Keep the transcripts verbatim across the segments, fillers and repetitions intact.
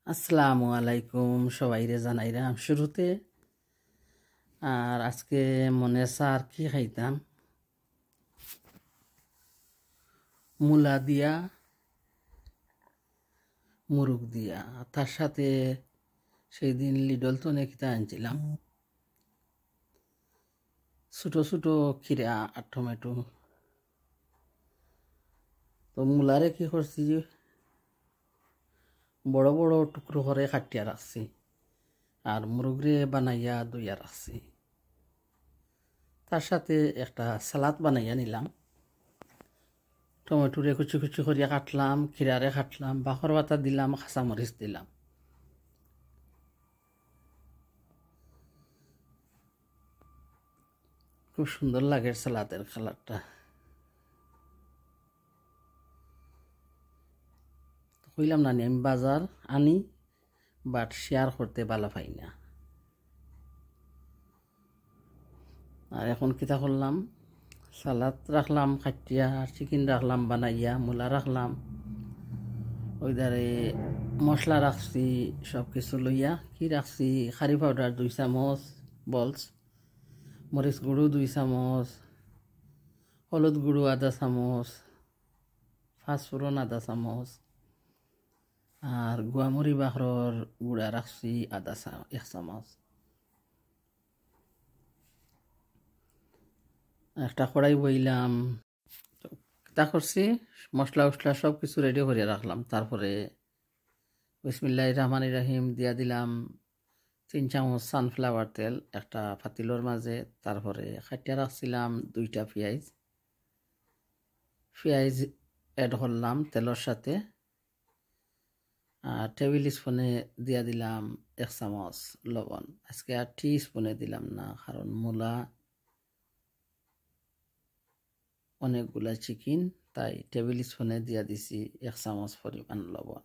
আসসালামু আলাইকুম, সবাইরে জানাইরাম শুরুতে। আর আজকে মনে চার কি খাইতাম, মুলা দিয়া, মুরুগ দিয়া, আর তার সাথে সেই দিন লিডল তনে কিতা আনছিলাম, ছোট ছোট খিরা আর টমেটো। তো মুলারে কি করছি, বড় বড় টুকরো করে কাটিয়া রাখছি, আর মুরুগরে বানাইয়া ধুইয়া রাখছি। তার সাথে একটা সালাদ বানাইয়া নিলাম। টমেটোরে কুচি কুচি করিয়া কাটলাম, খিরারে কাটলাম, বাখর বাটা দিলাম, কাঁচামরিচ দিলাম। খুব সুন্দর লাগে সালাদের কালারটা। তো কইলাম না নি, আমি বাজার আনি, but share করতে ভালা পাই না। আর এখন কিতা করলাম, সালাদ রাখলাম কাটিয়া, আর চিকেন রাখলাম বানাইয়া, মুলা রাখলাম, ওই ধারে মশলা রাখছি, সব কিছু লইয়া কি রাখছি, কারি পাউডার দুই চামচ, বলস, মরিচ গুঁড়ো দুই চামচ, হলুদ গুঁড়ো আধা চামচ, পাঁচফোড়ন আধা চামচ, আর গুয়ামরি বাখরর গুঁড়া রাখছি আধা চা-, এক চামচ। একটা কড়াই বইলাম, কিতা করছি, মশলা উশলা সব কিছু ready করিয়া রাখলাম। তারপরে বিসমিল্লাহির রহমানির রহিম দিয়া দিলাম তিন চামচ sunflower তেল একটা পাতিলর মাঝে। তারপরে কাটিয়া রাখছিলাম দুইটা পিয়াইজ, পিয়াইজ add করলাম তেলর সাথে। আর টেবিল স্পুনে দিয়া দিলাম এক চামচ লবণ। আজকে আর টি স্পুনে দিলাম না, কারণ মুলা অনেকগুলা চিকেন, তাই টেবিল স্পুনে দিয়া দিছি এক চামচ পরিমাণ লবণ।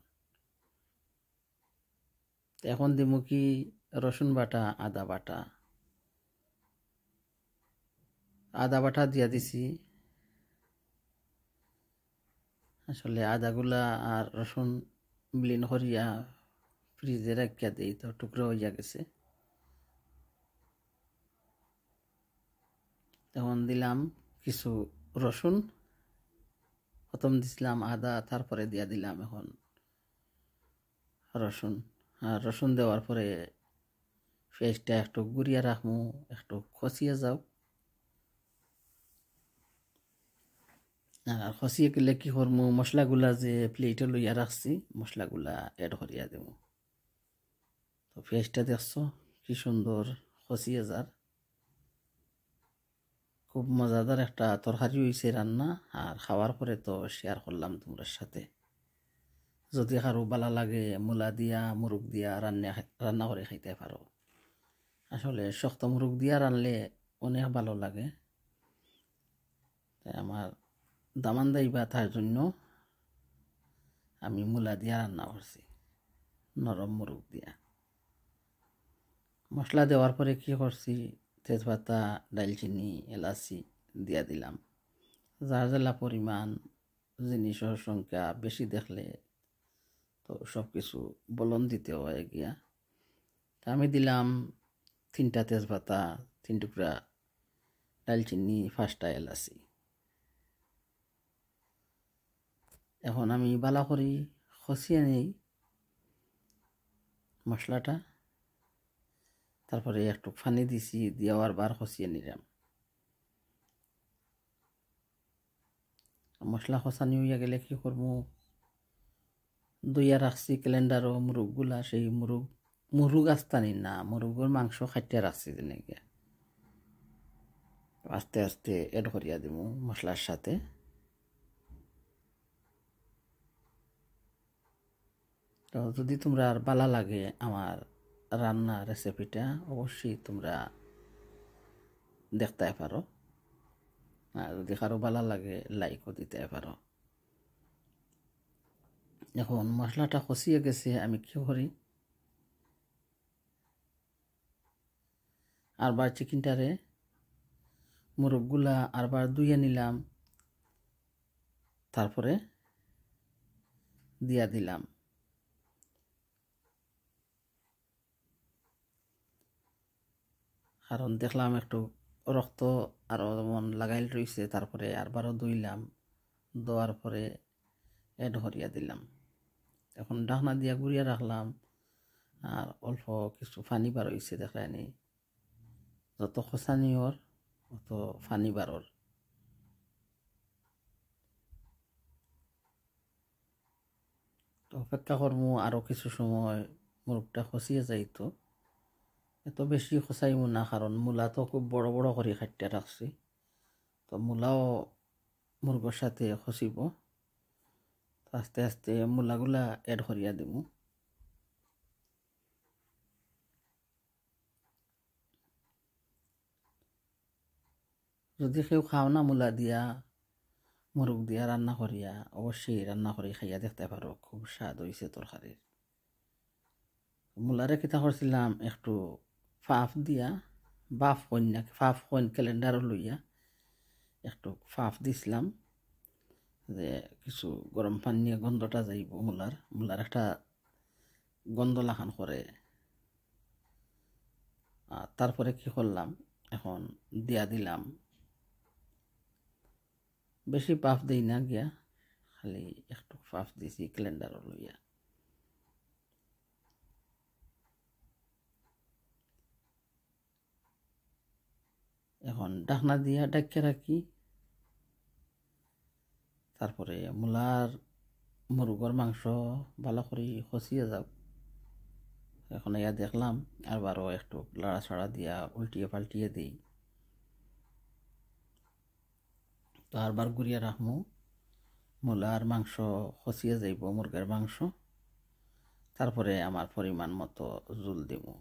এখন দিমু কি রসুন বাটা, আদা বাটা। আদা বাটা দিয়া দিছি। আসলে আদাগুলা আর রসুন blend করিয়া ফ্রিজে রাখিয়া দেই, তো টুকরা হইয়া গেছে। এখন দিলাম কিছু রসুন, প্রথম দিছিলাম আদা, তারপরে দিয়া দিলাম এখন রসুন। আর রসুন দেওয়ার পরে পেঁয়াজটা একটু গুড়িয়া রাখমু, একটু খসিয়া যাও। আর খসিয়া গেলে কি করমু, মশলাগুলা যে প্লেটে লইয়া রাখছি, মশলাগুলা add করিয়া দেবো। তো পেঁয়াজটা দেখছো কি সুন্দর খসিয়া যার। খুব মজাদার একটা তরকারি হইছে রান্না, আর খাওয়ার পরে তো share করলাম তোমরার সাথে। যদি কারো ভালা লাগে, মুলা দিয়া, মুরুগ দিয়া রান্না, রান্না করে খাইতে পারো। আসলে শক্ত মুরুগ দিয়া রানলে অনেক ভালো লাগে। তাই আমার দামান দাইবা তার জন্য আমি মুলা দিয়া রান্না করছি, নরম মুরুগ দিয়া। মশলা দেওয়ার পরে কি করছি, তেজপাতা, দারচিনি, এলাচি দিয়া দিলাম। যার যেলা পরিমাণ জিনিসর সংখ্যা বেশি দেখলে তো সব কিছু বলন দিতে হয় গিয়া। তা আমি দিলাম তিনটা তেজপাতা, তিন টুকরা দারচিনি, পাঁচটা এলাচি। এখন আমি ভালা করি খসিয়া নেই মশলাটা, তারপরে একটু পানি দিছি, দিয়া আবার খসিয়া নিলাম। মশলা খসানি হইয়া গেলে কি করমু, ধুইয়া রাখছি calendar-ও মুরুগগুলা, সেই মুরুগ, মুরুগ আস্তানি না, মুরুগর মাংস কাটিয়া রাখছি যেন গিয়া। আস্তে আস্তে add করিয়া দিমু মশলার সাথে। তো যদি তোমরার ভালা লাগে আমার রান্না recipe-টা, অবশ্যই তোমরা দেখতে পারো। আর যদি কারো ভালা লাগে, like-ও দিতে পারো। এখন মশলাটা কষিয়ে গেছে, আমি কি করি, আরবার চিকেনটারে, মুরগগুলা আরবার ধুইয়া নিলাম, তারপরে দিয়া দিলাম। কারণ দেখলাম একটু রক্ত আরও যেমন লাগাইল রইছে, তারপরে আরবারও ধুইলাম, ধোয়ার পরে অ্যাড করিয়া দিলাম। এখন ঢাকনা দিয়া গুড়িয়া রাখলাম, আর অল্প কিছু পানি বার অইছে, দেখলায়নি, যত খোসানি অর অত পানি বারর। তো অপেক্ষা করমু আরও কিছু সময়, মুরগটা খসিয়া যাইতো। এত বেশি খসাইমু না, কারণ মূলা তো খুব বড় বড় করি কাটিয়া রাখছি। তো মূলাও মুরগর সাথে খসিব। তো আস্তে আস্তে মূলাগুলা অ্যাড করিয়া দিমু। যদি কেউ খাও না মূলা দিয়া, মুরগ দিয়া রান্না করিয়া, অবশ্যই রান্না করি খাইয়া দেখতে পারো, খুব স্বাদ অইছে তরকারির। মূলারে কিতা করছিলাম, একটু ফাফ দিয়া, বাফ কইন না, ফাফ কইন ক্যালেন্ডারও লইয়া একটু ফাফ দিছিলাম, যে কিছু গরম পানি নিয়ে গন্ধটা যাইব মূলার, মূলার একটা গন্ধ লাখান করে। আর তারপরে কি করলাম, এখন দিয়া দিলাম, বেশি পাফ দেই না গিয়া, খালি একটু পাফ দিছি ক্যালেন্ডারও লইয়া। এখন ঢাকনা দিয়া ঢাকিয়া রাখি। তারপরে মূলার মুরগর মাংস ভালো করি খসিয়া যাক। এখন ইয়া দেখলাম, আরবারও একটু লাড়াচাড়া দিয়া উল্টিয়ে পাল্টিয়ে দেই। তো আরবার গুড়িয়া রাখমু, মূলার মাংস খসিয়া যাইব, মুরগের মাংস। তারপরে আমার পরিমাণ মতো জুল দিমু।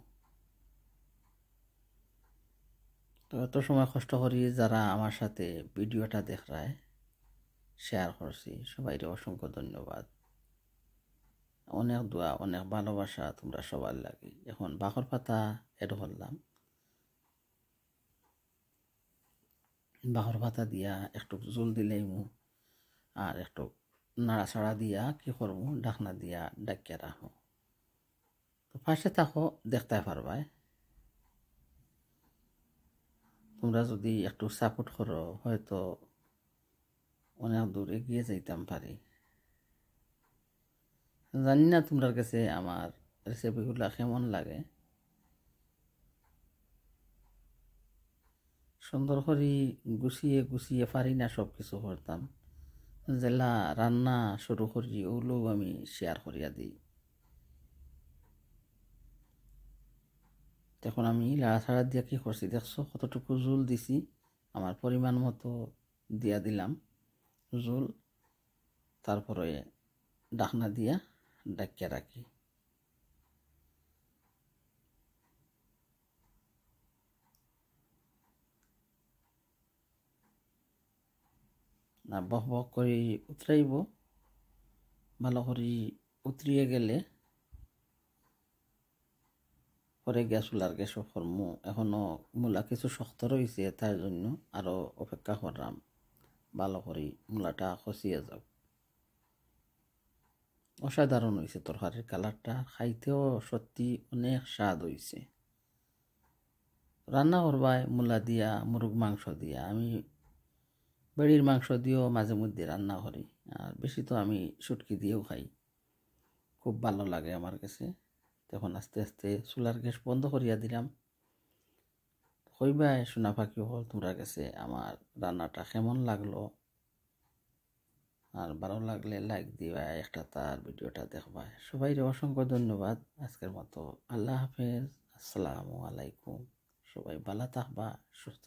তো এত সময় কষ্ট করি যারা আমার সাথে ভিডিওটা দেখরায়, শেয়ার করছি, সবাইরে অসংখ্য ধন্যবাদ। অনেক দোয়া, অনেক ভালোবাসা তোমরা সবার লাগি। এখন বাখর পাতা অ্যাড করলাম, বাখর পাতা দিয়া একটু জুল দিলাইমু, আর একটু নাড়াচাড়া দিয়া কি করমু, ঢাকনা দিয়া ঢাকিয়া রাখমু। তো পাশে থাকো, দেখতে পারবায়। তোমরা যদি একটু সাপোর্ট করো, হয়তো অনেক দূর এগিয়ে যাইতাম পারি। জানি না তোমরার কাছে আমার রেসিপিগুলা কেমন লাগে। সুন্দর করি গুছিয়ে গুছিয়ে পারি না সব কিছু করতাম। যেলা রান্না শুরু করি, ওগুলোও আমি শেয়ার করিয়া দিই। এখন আমি লাড়াচাড়া দিয়া কি করছি দেখছো, কতটুকু জুল দিছি, আমার পরিমাণ মতো দিয়া দিলাম জুল, তারপরে ঢাকনা দিয়া ঢাকিয়া রাখি। না, বক বক করি উতরাইব, ভালো করি উতরিয়ে গেলে পরে গ্যাস চুলার গ্যাস অফ করমু। এখনো মূলা কিছু শক্ত রইছে, তার জন্য আরো অপেক্ষা করলাম, ভালো করি মূলাটা খসিয়ে যাক। অসাধারণ হইছে তরকারির কালারটা, খাইতেও সত্যি অনেক স্বাদ হইছে। রান্না করবায় মূলা দিয়া, মুরগ মাংস দিয়া। আমি বেড়ির মাংস দিয়েও মাঝে মধ্যে রান্না করি, আর বেশি তো আমি শুটকি দিয়েও খাই, খুব ভালো লাগে আমার কাছে। তখন আস্তে আস্তে চুলার গ্যাস বন্ধ করিয়া দিলাম। কইবায় সোনা পাখি অকল তোমরার কাছে আমার রান্নাটা কেমন লাগলো, আর ভালো লাগলে লাইক দিবায়, একটা তার ভিডিওটা দেখবায়। সবাইরে অসংখ্য ধন্যবাদ। আজকের মতো আল্লাহ হাফেজ, আসসালামু আলাইকুম। সবাই ভালো থাকবা, সুস্থ